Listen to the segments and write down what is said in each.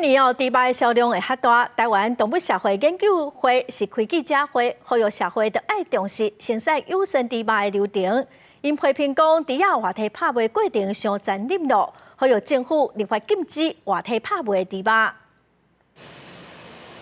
年哦，豬肉的銷量會較大。臺灣動物社會研究會是開記者會，呼籲社會著愛重視生產友善豬肉的流程。𪜶批評講，豬仔活體拍賣過程傷殘忍咯，呼籲政府立法禁止活體拍賣的豬肉。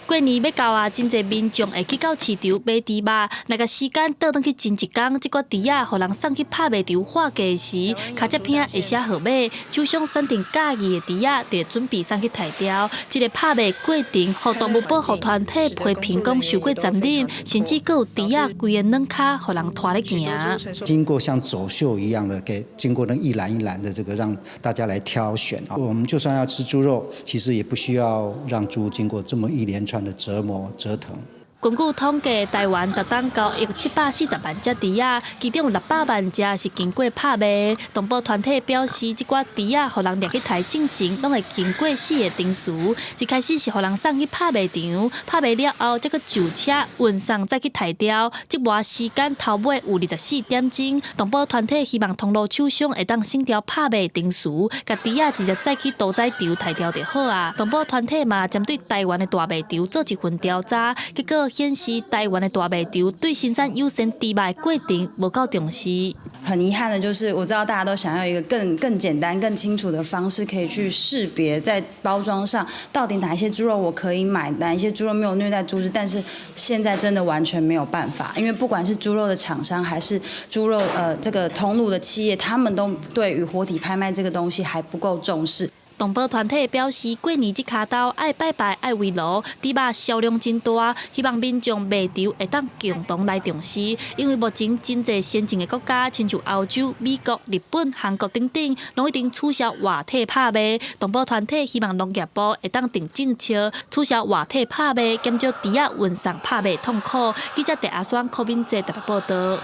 過年欲到啊，真濟民眾會去到市場買豬肉。若共時間倒轉去前一工，這寡豬仔予人送去拍賣場劃價時，跤跡邊會寫號碼，廠商選定佮意的豬仔，就準備送去刣掉。這个拍賣過程，予動物保護團體批評講傷過殘忍，甚至閣有豬仔規个軟跤予人拖咧行。經過像走秀一樣的，給經過那一欄一欄的這個，讓大家來挑選。我們就算要吃豬肉，其實也不需要讓豬經過這麼一連串的折磨折騰。根據統計，臺灣逐冬交易740萬隻豬仔，其中有600萬隻是經過拍賣。動保團體表示，這寡豬仔予人掠去刣進前，攏會經過四个程序。一開始是予人送去拍賣場，拍賣了後，才閣上車運送，再去刣掉。這磨時間頭尾有24點鐘。動保團體希望通路廠商會當省掉拍賣程序，共豬仔直接載去屠宰場刣掉就好啊。動保團體嘛，針對臺灣的大賣場做一份調查，結果顯示臺灣的大賣場對生產友善豬肉的過程無夠重視。很遺憾的就是，我知道大家都想要一個更簡單、更清楚的方式，可以去識別在包裝上到底哪一些豬肉我可以買，哪一些豬肉沒有虐待豬隻。但是現在真的完全沒有辦法，因為不管是豬肉的廠商，還是豬肉這個通路的企業，他們都對於活體拍賣這個東西還不夠重視。動保團體表示，過年這跤晝愛拜拜、愛圍爐，豬肉銷量真大，希望民眾賣場會當共同來重視。因為目前真濟先進的國家，親像歐洲、美國、日本、韓國等等，攏已經取消活體拍賣。動保團體希望農業部會當定政策，取消活體拍賣，減少豬仔運送拍賣痛苦。記者鄭阿雙、柯敏哲特別報道。